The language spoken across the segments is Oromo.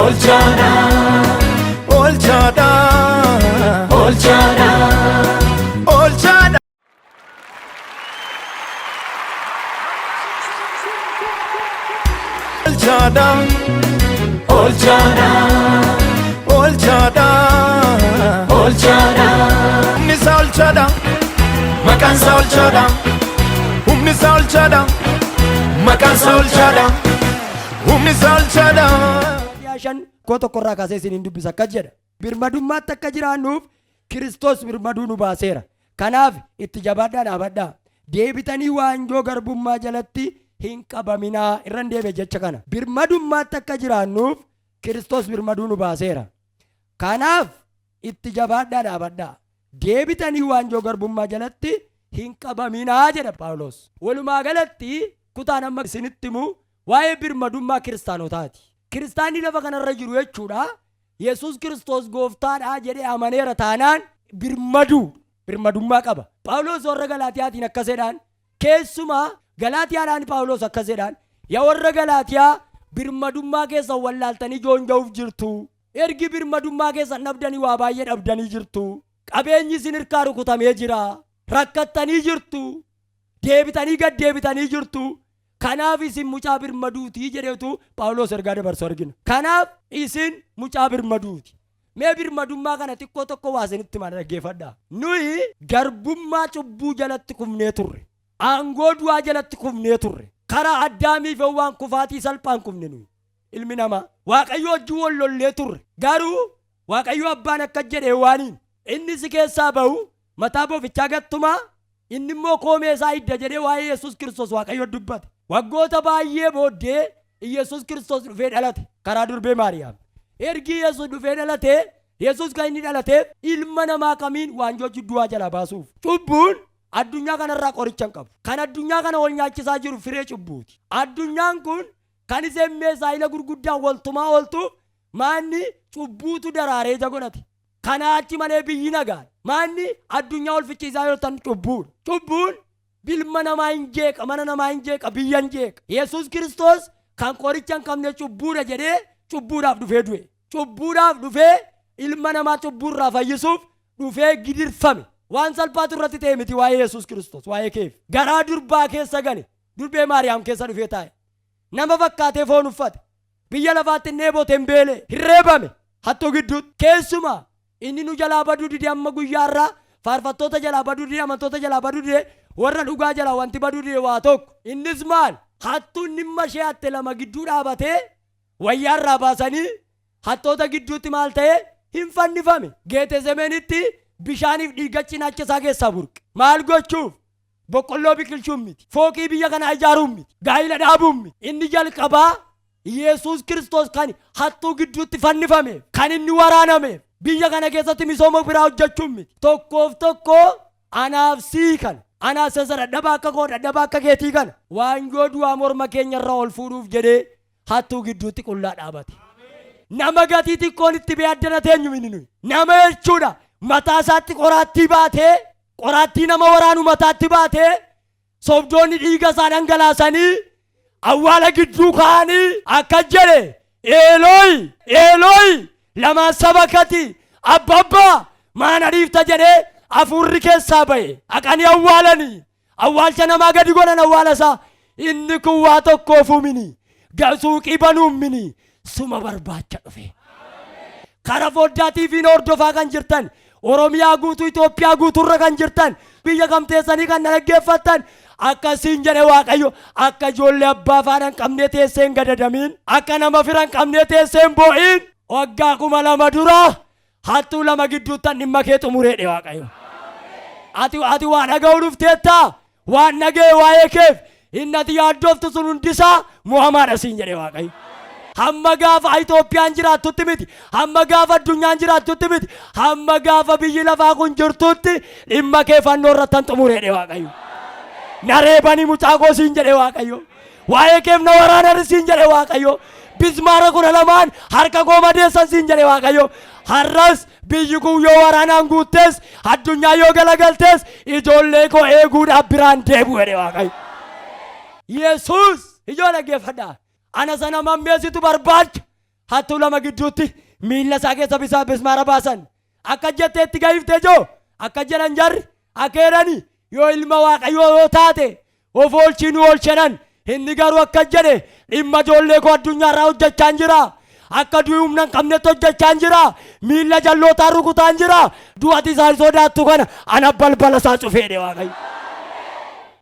Olchaadha. Olchaadha. Olchaadha. Olchaadha. Olchaadha. Olchaadha. Olchaadha. Olchaadha. Humni isaa olchaadha. Maqaan isaa olchaadha. Humni isaa olchaadha. Maqaan isaa olchaadha. Humni isaa olchaadha. Galaatiyaa 5 koo tokkorraa kaasee isiniin dubbisa akkas jedha. Birmadummaatti akka jiraannuuf Kiristoos birmaduu nu baaseera. Kanaaf itti jabaadhaa dhaabadhaa. Deebitanii waanjoo garbummaa jalatti hin qabaminaa. Irran deebi'a jecha kana. Birmadummaatti akka jiraannuuf Kiristoos birmaduu nu baaseera. Kanaaf itti jabaadhaa dhaabadhaa. Deebitanii waanjoo garbummaa jalatti hin qabaminaa jedha Phaawulos. Walumaa galatti kutaan amma isinitti himu waa'ee birmadummaa kiristaanotaati. Kiristaanni lafa kanarra jiru jechuudha. Yesuus Kiristoos gooftaadha jedhee amaneera taanaan birmaduu birmadummaa qaba. Phaawulos warra Galaatiyaatiin akkas jedhaan keessumaa Galaatiyaadhaan Phaawulos akkas jedhaan yaa warra Galaatiyaa birmadummaa keessan wallaaltanii joonja'uuf jirtu. Ergi birmadummaa keessan dhabdanii waa baay'ee dhabdanii jirtu. Qabeenyi isin hirkaa rukutamee jira. Rakkattanii jirtu. Deebitanii gad deebitanii jirtu. Kanaaf isin mucaa birmaduuti jedheetu Phaawulos ergaa dabarsu argina. Kanaaf isin mucaa birmaduuti. Mee birmadummaa kana xiqqoo tokko waa isinitti himaa dhaggeeffadhaa. Nuyi garbummaa cubbuu jalatti kufnee turre. Aangoo du'aa jalatti kufnee turre. Karaa Addaamii fi Hewwaan kufaatii salphaan kufne nuyi. Ilmi namaa. Waaqayyo wajjin wal lollee turre. Garuu Waaqayyo abbaan akkas jedhe Hewwaaniin. Inni si keessaa ba'u mataa bofichaa gattumaa inni immoo koomee isaa hidda jedhee waa'ee Yesuus Kiristoos Waaqayyo dubbate. Waggoota baay'ee booddee Yesuus Kiristoos dhufee dhalate karaa durbee Maariyaam. Ergi Yesuus dhufee dhalate Yesuus kan inni dhalateef ilma namaa kamiin waanjoo du'aa jalaa baasuuf. Cubbuun addunyaa kanarraa qoricha hin qabu. Kan addunyaa kana wal nyaachisaa jiru firee cubbuuti. Addunyaan kun kan isheen meesaayila gurguddaan waltumaa ooltuuf maanni cubbuutu daraaree ija godhate. Kanaa achi malee biyyi nagaan. Maanni addunyaa wal ficciisaa yoo ta'an cubbuudha. Cubbuun bilma namaa hin jeeqa, mana namaa hin jeeqa, biyya hin jeeqa. Yesuus Kiristoos kan qoricha hin qabne cubbuudha jedhee cubbuudhaaf dhufee du'e. Cubbuudhaaf dhufee ilma namaa cubbuurraa fayyisuuf dhufee gidirfame. Waan salphaatu irratti ta'e miti waa'ee Yesuus Kiristoos, waa'ee keef. Garaa durbaa keessa gale, durbee Maariyaam keessa dhufee taa'e. Nama fakkaatee foon uffate. Biyya lafaatti hin dheebote, hin beele, hin reebame. Hattuu gidduutti. Keessumaa inni nu jalaa baduu dide amma guyyaa irraa faarfattoota jalaa baduu dide, amantoota jalaa baduu dide, warra dhugaa jalaa wanti baduu dide waa tokko. Innis maal? Hattuun dhimma ishee hatte lama gidduu dhaabatee wayyaa irraa baasanii hattoota gidduutti maal ta'e? Hin fannifame. Geetesemeenitti bishaaniif dhiiga cinaacha isaa keessaa burqe. Maal gochuuf? Boqqolloo biqilchuun miti. Fooqii biyya kanaa ijaaruun miti. Gaa'ila dhaabuun miti. Inni jalqabaa Yesuus Kiristoos kan hattuu gidduutti fannifameef, kan inni waraanameef, biyya kana keessatti misooma biraa hojjechuun miti. Tokkoof tokko anaaf sii kana. Anaaf isa dadhabaa akka koo dadhabaa akka keetii kana. Waanjoo du'aa morma keenya irraa ol fuudhuuf jedhee hattuu gidduutti qullaa dhaabate. Nama gatii xiqqoon itti bee addana teenyu mini nuyi. Nama jechuudha mataa isaatti qoraattii baatee qoraattii nama waraanu mataatti baatee sobdoonni dhiiga isaa dhangalaasanii awwaala gidduu kaa'anii akkas jedhe Eelooyi Eelooyi lamaan sabakati abba abbaa maana dhiifta jedhee hafuurri keessaa ba'e haqanii awwaalanii awwaalcha namaa gadi godhan awwaala isaa inni kun waa tokkoofuu mini suuqii banuun mini suma barbaacha dhufe. Kara foddaa TV'n hordofaa kan jirtan, Oromiyaa guutuu, Itoophiyaa guutuurra kan jirtan, biyya kam teessanii kan na dhaggeeffattan, akkasiin jedhe Waaqayyo, akka ijoollee abbaa faana hin qabnee teessee hin gadadamiin, akka nama fira hin qabnee teessee hin boo'iin, waggaa 2000 dura hattuu lama gidduuttan dhimma kee xumureedhe Waaqayyo. Ati waa dhaga'uu dhufteettaa? Waan dhaga'e waa'ee keef inni ati yaaddoftu sun hundisaa mo'amaadha siin jedhe Waaqayyo. Hamma gaafa Itoophiyaan jiraattutti miti, hamma gaafa addunyaan jiraattutti miti, hamma gaafa biyyi lafaa kun jirtutti dhimma kee fannoo irrattan xumureedhe Waaqayyo. Na reebanii mucaa koo siin jedhe Waaqayyo. Waa'ee keef na waraanan siin jedhe Waaqayyo. Bismaara 12n harka koo madeessan siin jedhe Waaqayyo. Har'as biyyi kun yoo waraanaan guuttes, addunyaa yoo galagaltes, ijoollee koo eeguudhaaf biraan deebi'u jedhe Waaqayyo. Yesuus ijoo dhaggeeffadhaa. Ana sana mammeessitu barbaacha. Hattuu lama gidduutti miilla isaa keessa bisaa bismaara baasan. Akka jetteetti gahiftee joo akka jedhan jarri akka jedhani yoo ilma Waaqayyoo yoo taate of oolchii nu oolchenan. Inni garuu akka jedhe, dhimma ijoollee koo addunyaarraa hojjechaan jira. Akka du'i humna hin qabnetti hojjechaan jira. Miilla jallootaa rukutaan jira. Du'ati isaan sodaattu kana ana balbala isaa cufeedhe Waaqayyo.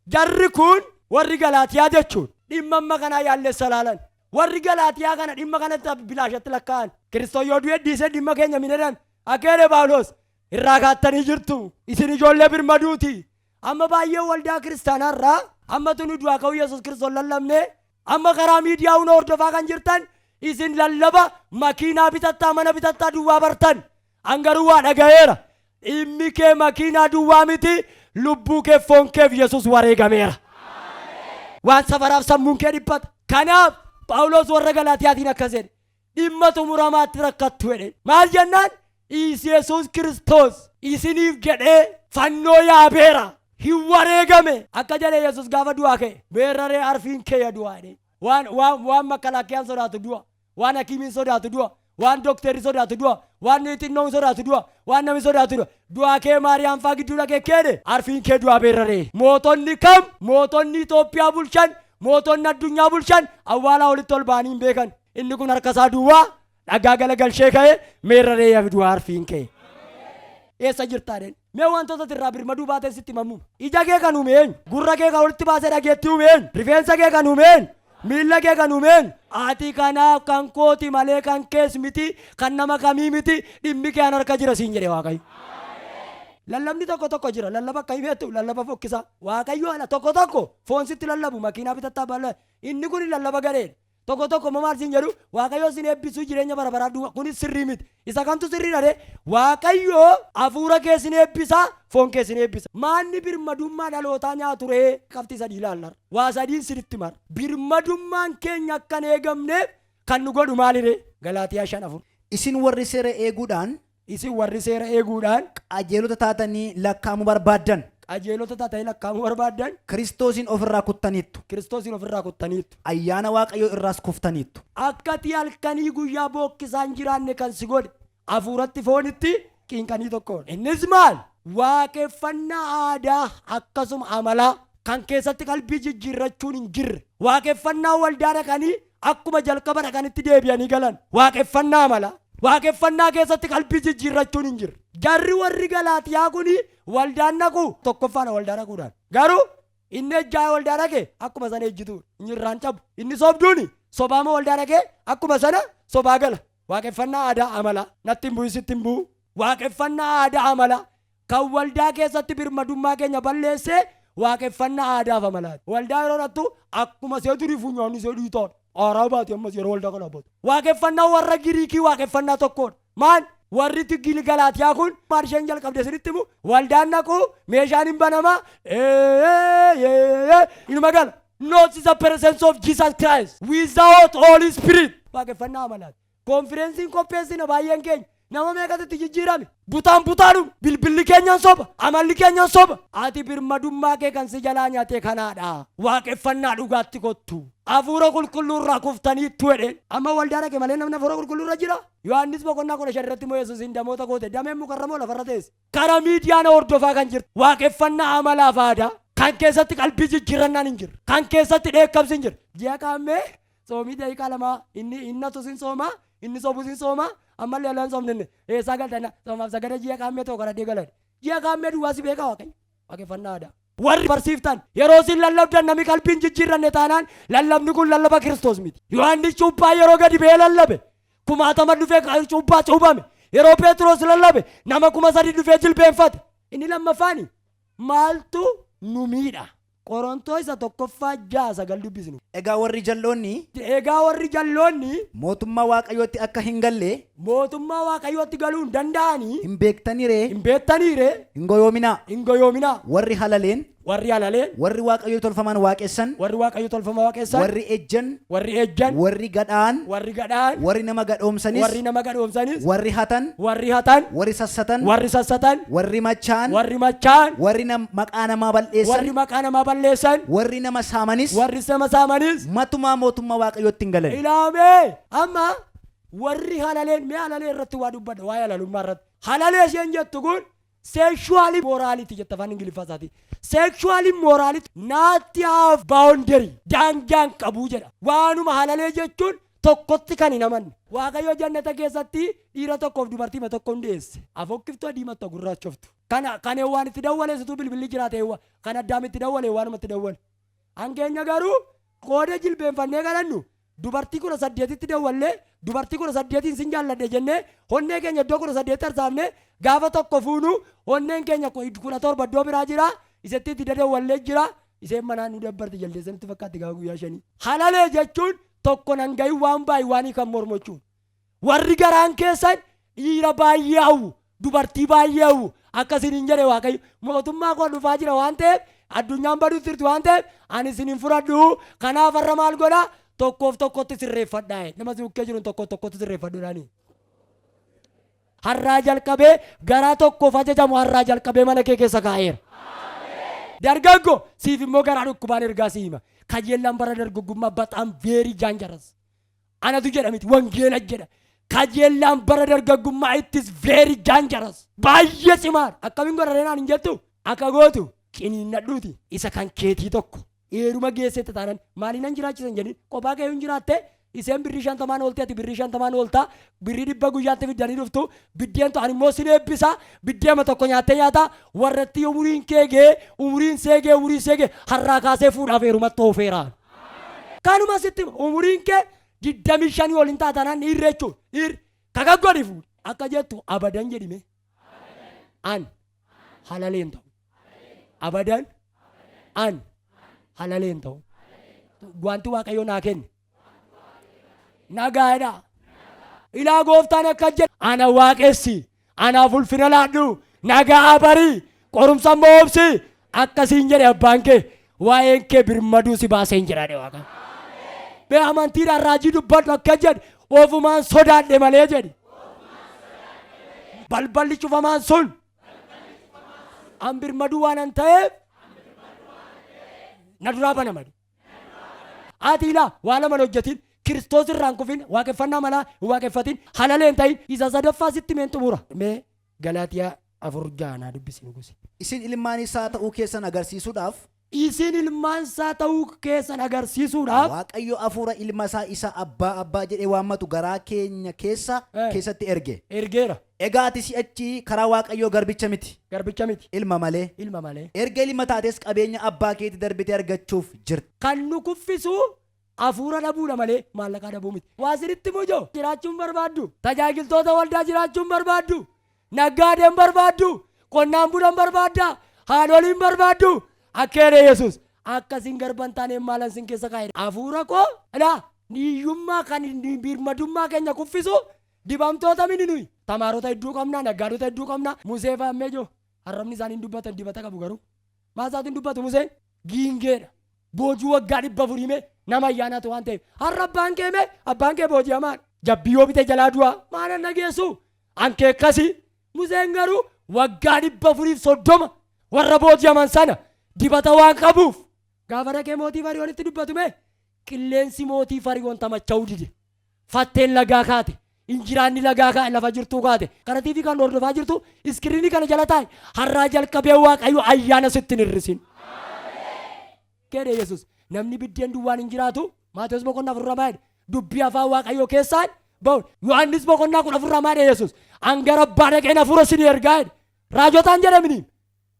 Jarri kun warri Galaatiyaa jechuun dhimma amma kanaa yaalleessa laalan. Warri Galaatiyaa kana dhimma kanatti bilaashatti lakkaa'an. Kiristoos yoo du'e dhiisee dhimma keenya min jedhan. Akka jedhe Phaawulos, irraa kaattanii jirtu. Isin ijoollee birmaduuti. Amma baay'ee waldaa kiristaanaarraa amma tuni du'aa ka'uu Yesuus Kiristoos lallabne, amma karaa miidiyaa hunda hordofaa kan jirtan, isin lallaba makiinaa bitattaa, mana bitattaa duwwaa bartan. An garuu waa dhaga'eera. Dhimmi kee makiinaa duwwaa miti, lubbuu kee, foon keef Yesuus wareegameera. Waan safaraaf sammuun kee dhiphata. Kanaaf Phaawulos warra Galaatiyaatiin akkas jedhe: dhimma xumuramaatti rakkattu jedhe. Maal jennaan, Yesuus Kiristoos isiniif jedhee fannoo yaabeera. Hin wareegame. Akka jedhe Yesuus gaafa du'aa ka'e, meerraree arfiin kee du'aa jedhe. Waan makkalaakiyaan sodaatu du'a. Waan hakiimiin sodaatu du'a. Waan dookterri sodaatu du'a. Waan xinnoon sodaatu du'a. Waan namni sodaatu du'a. Du'aa kee Maariyaam faa gidduu dhaqee keedhe, arfiin kee du'aa beerraree. Mootonni kam, mootonni Itoophiyaa bulchan, mootonni addunyaa bulchan awwaalaa olitti ol ba'anii hin beekan. Inni kun harka isaa duwwaa dhagaa galagalshee ka'e, meerraree yaa du'aa arfiin kee. Eessa jirtaa dheen? Mee wantoota irraa birmaduu baatee sitti himamu. Ija kee kan uume eenyu? Gurra kee kan walitti baasee dhageettii uume eenyu? Rifeensa kee kan uume eenyu? Miilla kee kan uume eenyu? Ati kanaaf kan kooti malee kan kees miti, kan nama kamii miti, dhimmi kee an harka jira siin jedhe Waaqayyo. Lallabni tokko tokko jira. Lallaba akka himeettu lallaba fokkisaa. Waaqayyo ala tokko tokko foon sitti lallabu, makiinaa bitattaa baala. Inni kun lallaba gareedha. Tokko tokko immoo maal siin jedhu? Waaqayyo sin eebbisuu, jireenya bara baraa duwwaa. Kunis sirrii miti. Isa kamtu sirriidha ree? Waaqayyo hafuura kee sin eebbisa, foon kee sin eebbisa. Maanni birmadummaa dhalootaa nyaatu ree? Qabxii sadii ilaallar. Waa sadiin sinitti mara. Birmadummaan keenya akka hin eegamneef kan nu godhu maali ree? Galaatiyaa 5:4. Isin warri seera eeguudhaan Isin warri seera eeguudhaan qajeelota taatanii lakkaa'amuu barbaaddan, qajeelota taatanii lakkaa'amuu barbaaddan, Kiristoosiin ofirraa kuttaniittu. Kiristoosiin ofirraa kuttaniittu. Ayyaana Waaqayyoo irraas kuftaniittu. Akkati halkanii guyyaa bookkisaan jiraanne kan si godhe hafuuratti foonitti qiinqanii tokkoodha. Innis maal? Waaqeffannaa aadaa akkasuma amalaa kan keessatti qalbii jijjiirrachuun hin jirre. Waaqeffannaa waldaa dhaqanii akkuma jalqaba dhaqanitti deebi'anii galan. Waaqeffannaa amalaa. Waaqeffannaa keessatti qalbii jijjiirrachuun hin jirre. Jarri warri Galaatiyaa kuni waldaan dhaqu, tokkoffaadha waldaa dhaquudhaan. Garuu inni ejjaa waldaa dhaqe akkuma sana ejjituudha. Inni irraan cabu. Inni sobduuni sobaama waldaa dhaqee akkuma sana sobaa gala. Waaqeffannaa aadaa amalaa. Natti hin bu'u, sitti hin bu'u. Waaqeffannaa aadaa amalaa. Kan waldaa keessatti birmadummaa keenya balleessee waaqeffannaa aadaaf amalaati. Waldaa yeroo dhattu akkuma see durii funyaanni see dhiitaadha. Aaraa baate ammas yeroo waldaa kana baatu. Waaqeffannaa warra Giriikii waaqeffannaa tokkodha. Maal? Warri Tigili Galaatiyaa kun maal isheen jalqabde isinitti himu? Waldaan dhaqu, meeshaan hin banamaa, inuma gala. Not the presence of Jesus Christ without Holy Spirit. Waaqeffannaa amalaati. Konfirensiin qopheessina baay'een keenya. Nama meeqatu itti jijjiirame? Butaan butaadhum. Bilbilli keenyan soba. Amalli keenyan soba. Ati birmadummaa kee kan si jalaa nyaate kanaadha. Waaqeffannaa dhugaatti kottu. Hafuura qulqulluu irraa kuftaniittu jedheen. Amma waldaa dhaqe malee namni hafuura qulqulluu irra jira. Yohaannis boqonnaa 15 irratti immoo Yesuus hin damoota goote. Dameen mukarra moo lafarra teesse? Karaa miidiyaan hordofaa kan jirtu. Waaqeffannaa amalaaf aadaa. Kan keessatti qalbii jijjiirrannaan hin jirre. Kan keessatti dheekkamsi hin jirre. Ji'a qaammee soomii daqiiqaa 2, inni innatu sin sooma, inni sobu sin sooma, ammallee alaan soomnenne eessaa galtanna soomaaf sagada ji'a qaammee tokko kadhadhee galan. Ji'a qaammee duwwaa si beekaa Waaqayyo. Waaqeffannaa aadaa. Warri barsiiftan yeroo isin lallabdan namni qalbiin jijjiirranne taanaan lallabni kun lallaba Kiristoos miti. Yohaannis cuuphaa yeroo gadi ba'ee lallabe kumaatama dhufee cuuphaa cuuphame. Yeroo Phexros lallabe nama 3000 dhufee jilbeenfate. Inni lammaffaani maaltu nu miidha? Qorontoo isa tokkoffaa 6:9 dubbisnu. Egaa warri jal'oonni Egaa warri jalloonni mootummaa Waaqayyootti akka hin galle mootummaa Waaqayyootti galuu hin danda'anii hin beektanii ree? Hin beektanii ree? Hin goyoominaa. Hin goyoominaa. Warri halaleen, Warri halaleen, warri Waaqayyo tolfaman waaqessan, warri Waaqayyo tolfama waaqessan, warri ejjan, warri ejjan, warri gadhaan, warri gadhaan, warri nama gadhoomsanis, warri nama gadhoomsanis, warri hatan, warri hatan, warri sassatan, warri sassatan, warri machaan, warri machaan, warri maqaa namaa balleessan, warri maqaa namaa balleessan, warri nama saamanis, warri nama saamanis matumaa mootummaa Waaqayyootti hin galan. Ilaamee, amma Warri halaleen, mee halalee irratti waa dubbadha, waa'ee halalummaa irratti. Halalee isheen jettu kun sexual immorality jetta afaan Ingiliffaa isaati. Sexual immorality not have boundary, daangaan qabuu jedha. Waanuma halalee jechuun tokkotti kan hin amanne. Waaqayyo jannata keessatti dhiira tokkoof dubartii tokko hundeesse. Afokkiftuu, adiimattu, gurraachoftu. Kana kan waan itti dawwaleessitu bilbilli jiraate, kan Addaam itti dawwale, waanuma itti dawwale. Hankeenya garuu qooda jilbeenfannee kadhannu dubartii 18tti dawwallee, dubartii 18n sin jaalladhe jennee, honnee keenya iddoo 18 tarsaafne. Gaafa tokko fuunu honneen keenya 17 iddoo biraa jira, isatti itti dadawwallee jira. Iseen manaan nu dabbarte jaldeessanitti fakkaatti gaafa guyyaa 5. Halalee jechuun tokko nan gahin waan baay'ee waanii kan mormu jechuudha. Warri garaan keessan dhiira baay'ee hawwu, dubartii baay'ee hawwu, akkasiin hin jedhe Waaqayyo, mootummaa koo dhufaa jira waan ta'eef, addunyaan baduutti jirti waan ta'eef, ani isin hin fudhadhu. Kanaaf har'a maal godha? Tokkoof tokkotti sirreeffadhaa. Nama si bukkee jiru tokkoof tokkotti sirreeffadhuudhaani. Har'aa jalqabee garaa tokkoof ajajamu har'aa jalqabee mana kee keessa kaa'eera. Dargaggo, siif immoo garaa dhukkubaan ergaa si hima. Kajeellaan bara dargaggummaa በጣም very dangerous. Anatu jedha miti, wangeela jedha. Kajeellaan bara dargaggummaa it is very dangerous. Baay'ee cimaadha. Akkamiin godha reenaan hin jettu? Akka gootu qiniinnadhuuti isa kan keetii tokko. Eeruma geessetti taanan maaliin nan jiraachisan jedhin, kophaa kee hin jiraatte. Iseen birrii 50n oolte, ati birrii 50n oolta, birrii 100 guyyaatti fiddanii dhuftu. Biddeen ta'an immoo sin eebbisa, biddeema tokko nyaattee nyaata. Warratti umuriin kee gee, umuriin seegee, umuriin seegee, har'aa kaasee fuudhaaf heerumatti oofeera. Kanuma sitti umuriin kee 25 ol hin taatanaan dhiirri jechuun dhiirri kakaggodi fuudhi akka jettu abadan jedhime. An halaleen ta'u, abadan an halaleen ta'u. Wanti Waaqayyo naa kenne nagaadha. Ilaa, gooftaan akka jedhe, ana waaqessi, anaaf ulfina laadhu, nagaa barii, qorumsa immoo obsi akkasiin jedhe. Abbaan kee waa'een kee birmaduu si baaseen jedha Waaqa. Bee amantiidhaan raajii dubbadhu, akka jedhe, ofumaan sodaadhe malee jedhi. Balballi cufamaan sun an birmaduu waan an ta'eef na duraa banama. Ati ilaa, waa lama hin hojjetin, Kiristoos irraan kufin, waaqeffannaa malaa hin waaqeffatin, halalee hin ta'in. Isa sadaffaa sitti meen xumura. Mee Galaatiyaa 4:6 naa dubbisi, nugusi. Isin ilmaan isaa ta'uu keessan agarsiisuudhaaf Isin ilmaan isaa ta'uu keessan agarsiisuudhaaf Waaqayyo hafuura ilma isaa isa abbaa, abbaa jedhee waammatu garaa keenya keessa keessatti erge. Ergeera. Egaa ati si'achi karaa Waaqayyoo garbicha miti. Garbicha miti. Ilma malee. Ilma malee. Erga ilma taates qabeenya abbaa keetii darbitee argachuuf jirta. Kan nu kuffisu hafuura dhabuudha malee maallaqaa dhabuu miti. Waa sinitti mujoo jiraachuun barbaaddu. Tajaajiltoota waldaa jiraachuun barbaaddu. Naggaadeen barbaaddu. Qonnaan bulan barbaadda. Haadholiin barbaaddu. Akka jedhe Yesuus, akkasiin garban taaneen maalan sin keessa kaa'e? Hafuura koo ilaa, hiyyummaa kan birmadummaa keenya kuffisu dibamtoota mini nuyi. Tamaarota hedduu qabna, naggaadota hedduu qabna. Musee fa'aa jiru. Arrabni isaanii hin dubbatan, dibata qabu garuu. Maal isaatiin dubbatu Museen? Giingeedha. Boojuu waggaa 400 mee nama ayyaanaatu waan ta'eef. Har'a abbaan kee mee, abbaan kee booji'amaadha. Jabbii yoo bite jalaa du'a. Maal na geessu? Ankee akkasii. Museen garuu waggaa 430 warra booji'aman sana dibata waan qabuuf, gaafa dhaqee mootii Fariyoonitti dubbatu mee qilleensi mootii Fariyoon tamacha'uu dide. Fatteen lagaa kaate. Injiraanni lagaa kaa'e, lafa jirtuu kaate. Kana TV kan hordofaa jirtu, screenii kana jala taa'e, har'aa jalqabee Waaqayyo ayyaana sitti hin hir'isin. Jedhe Yesuus, namni biddeen duwwaan hin jiraatu. Maatewos boqonnaa 4 maal? Dubbii afaan Waaqayyoo keessaan bahu. Yohaannis boqonnaa 14 maal Yesuus? An gara abbaa dhaqeen hafuura isin ergaa jedhe. Raajotaan jedhamini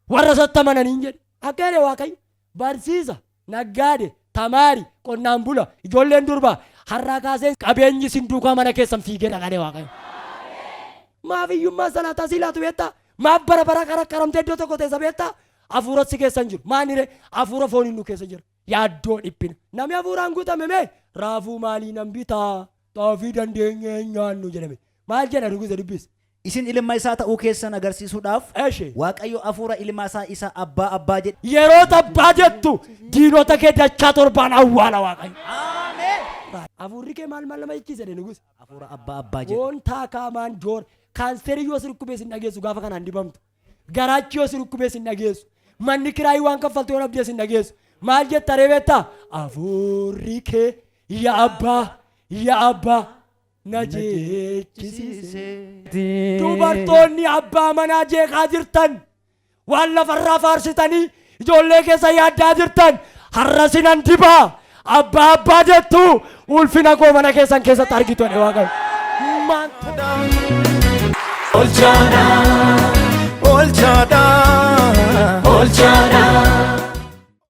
warra sattamananiin jedhe. Akka jedhe Waaqayyo, barsiisa, naggaade, tamaari, qonnaan bula, ijoolleen durbaa, har'aa kaasee qabeenyi isin duukaa mana keessan fiigee dhaqane Waaqayyo. Maaf hiyyummaa sanaa tasii laatu beektaa? Maaf bara bara qaramtee iddoo tokko teessa beektaa? Hafuura si keessa hin jiru. Maanire hafuura fooniin nu keessa jira. Yaaddoo, dhiphina. Namni hafuuraan guutame mee raafuu maalii nan bitaa, xaafii dandeenyee hin nyaannu jedhame. Maal jedha dubbisa, dubbis. Isin ilma isaa ta'uu keessan agarsiisuudhaaf Eshi. Waaqayyo hafuura ilma isaa isa abbaa, abbaa jedhe. Yeroo tabbaa jettu diinota kee dachaa torbaan awwaala Waaqayyo. Hafuurri kee maal maal nama jechiise jedhe nugus. Hafuura abbaa, abbaa jedhe. Woon taakaamaan joor kaanserii yoo si dhukkubees hin dhageessu gaafa kanaan dibamtu. Garaachi yoo si dhukkubees hin dhageessu. Manni kiraayii waan kaffaltu yoo dhabdees hin dhageessu. Maal jetta ree beektaa? Hafuurri kee yaa abbaa, yaa abbaa. Na jechisiise. Dubartoonni abbaa manaa jeeqaa jirtan, waan lafarraa faarsitanii ijoollee keessa yaaddaa jirtan, har'a sinan dibaa, abbaa abbaa jettu, ulfina koo mana keessan keessatti argitu jedhe Waaqayyo. Maal Olchaadha, olchaadha, olchaadha.